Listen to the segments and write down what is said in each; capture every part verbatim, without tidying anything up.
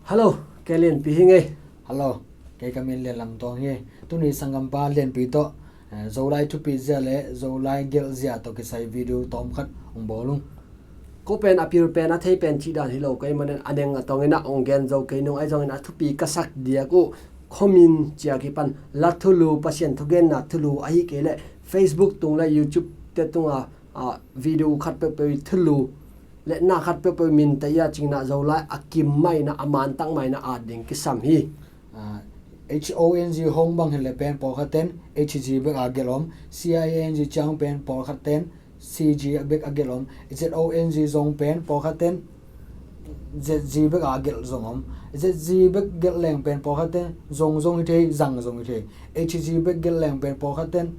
Hello, kei Lianpi hi ngei. Hello, kei ka min Lian Lam Tawng hi. Tuni sanggampa Lianpi tawh, eh, Zolai thupi zia le Zolai gelh zia tawh kisai video tawmkhat hong bawl ung. Ko pen a pil pen a thei pen cih dan hi lo kei manin a neng a tawngin ah hong gen zo kei nung ahi zongin a thupi ka sak diak uh khuamin cia kipan la thulu, Pasian thugenna thulu ahi kei leh Facebook tung le YouTube te tunga, ah, video khat peuhpeuh i thulu le na khat peuhpeuh i min te i a cingin ah Zolai a kim mah in ah a mantak mah in ah at ding kisam hi. Ah, H O N G Hong bang hi le pen pawlkhat ten H G bek a gelh om, C I N G Ciang pen pawlkhat ten C G bek a gelh om, Z O N G Zong pen pawlkhat ten Z G bek a gelh zong om, Z G bek gelh leng pen pawlkhat ten Zong zong hi thei, Zang zong hi thei, H G bek gelh leng pen pawlkhat ten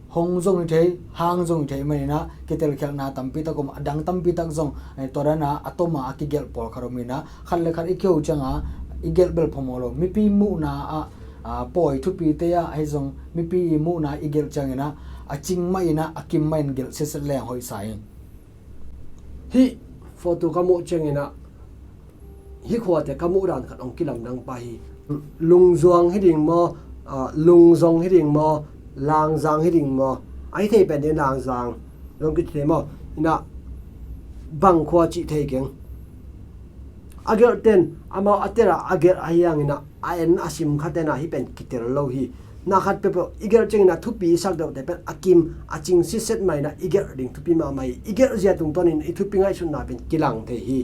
Hong zong hi thei, Hang zong hi thei manin ah kitelkhialhna tampi tak om, a dang tampi tak zong, eh, tua dan a a tom a a kigelh pawlkhat om in ah khat le khat i kiho ciang a i gelh bel phamawh lo. Mipi muhna ah, ah, pawi thupi te ah ahi zong mipi i muhna i gelh ciangin ah a cing mah in ah a kim mah in gelh setset leng hoih sa hi. Hih photo ka muh ciangin ah hih khuate ka muh dan khat hong kilamdang pah hi. Lungzuang hi ding maw, ah, Lungzong hi ding maw, Langzang hi ding maw? A hi thei pen ding Langzang zong kici thei maw? In ah bang khua cih thei keng. A gelh ten amau a tel a a gelh ahi hangin ah a en a sim khat ten ah hih pen kitel lo hi. Na khat peuhpeuh i gelh ciangin ah thupi i sak deuhte pen a kim a cing sitset mah in ah i gelh ding thupi mahmah hi. I gelh zia tungtawnin i thupi ngaihsutna pen kilang thei hi.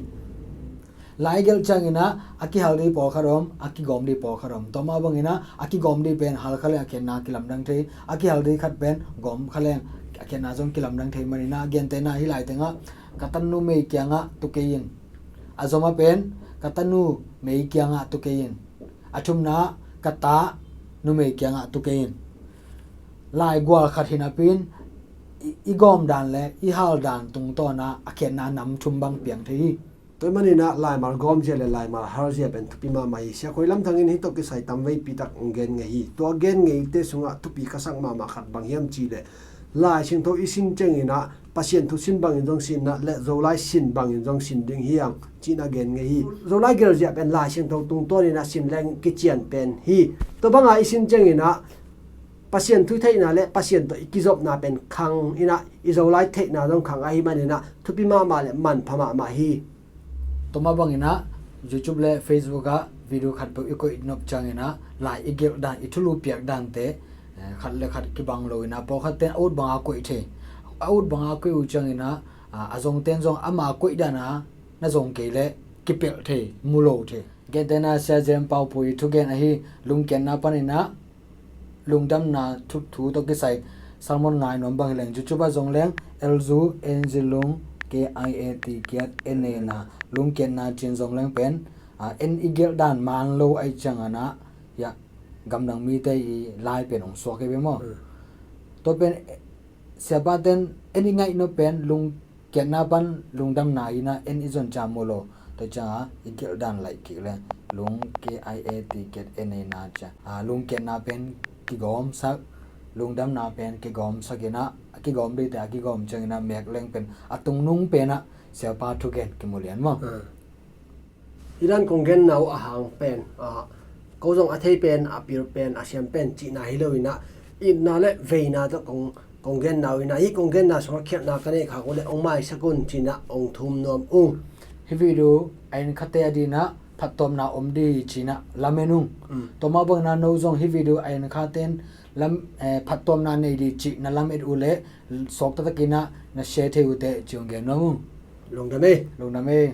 Lai gelh ciangin ah a kihal ding pawlkhat om, a kigawm ding pawlkhat om. Tua mah bangin ah a kigawm ding pen hal kha leng a khenna kilamdang thei, a kihal ding khat pen gawm kha leng a khenna zong kilamdang thei manin ah gentehna hih lai tengah ka ta numei kiangah tu kei in. A zom a pen ka ta numei kiangah tu kei in. A thumna ka ta numei kiangah tu kei in. Laigual khat hi napi in i, i gawm dan le i hal dan tungtawn ah a khenna nam thum bang piang thei hi. Tua ahih manin ah laimal gawm zia le laimal hal zia pen thupi mahmah hi. Sia Khoi Lam Thang in hih tawh kisai tamveipi tak hong gen ngei hi. Tua gen ngeite sungah thupi ka sak mahmah khat bang hiam cih leh Lai Siangtho i sin ciangin ah Pasian thu sin bangin zong sin in ah le Zolai sin bangin zong sin ding hi hang ci-in ah gen ngei hi. Zolai gelh zia pen Lai Siangtho tungtawnin ah sin leng kician pen hi. Tua banga i sin ciangin ah Pasian thu i theihna le Pasian tawh i kizopna pen khang in ah i Zolai theihna zong khang ahih manin ah thupi mahmah le manpha mahmah hi. Tua mah bangin ah YouTube le Facebook ah video khat peuh i koih nop ciangin ah lai i gelh dan, i thulu piak dante, eh, khat le khat kibang lo in ah pawlkhat ten a ut banga koih thei. A ut banga koih uh ciangin ah, ah, a zongten zong ama koih dan a na zong kei leh kipelh thei, mu lo thei. Gentehna Sia Jem Pau Pu i thugen ahi Lungkiatna panin ah lungdamna thu, thu tawh kisai sermon ngai nuam bang hi leng YouTube ah zong leng L U N G lung K I A T kiat N A na lungkiatna ci-in zong leng pen, ah, en i gelh dan man lo ahih ciangin ah, hiah gamdang mite i lai pen hong suak hi ve maw? Hmm. Tua pen, eh, siapa ten en i ngaih nop pen lung kiatna pan lungdamna hi in ah en i zon ciang mu lo. Tua ciangin i gelh dan laih kik leng lung K I A T kiat N A na ciang, ah, lungkiatna pen kigawmsak, lungdamna pen kigawmsak in ah, a kigawm dingte a kigawm ciangin ah mek leng pen a tungnung pen ah siapa thugen kimu lian maw? Ah. Hih dan kong genna uh a hang pen, ah, ko zong a thei pen, a pil pen, a siam pen cihna hi lo in ah itna le veina tawh kong, kong genna uh in ah hih kong genna sungah khialhna ka neih khak uh leh hong maisak un ci-in ah hong thum nuam ung. Hih video a en khate adingin ah phattuamna om ding hi ci-in ah lamen ung. Mm. Tua mah bangin ah no zong hih video a en khaten lam, eh, phattuamna nei ding cih na lamet uh leh suak taktakin ah na share thei uh teh ci-in hong gen nuam ung. Lungdam ei. Lungdam ei.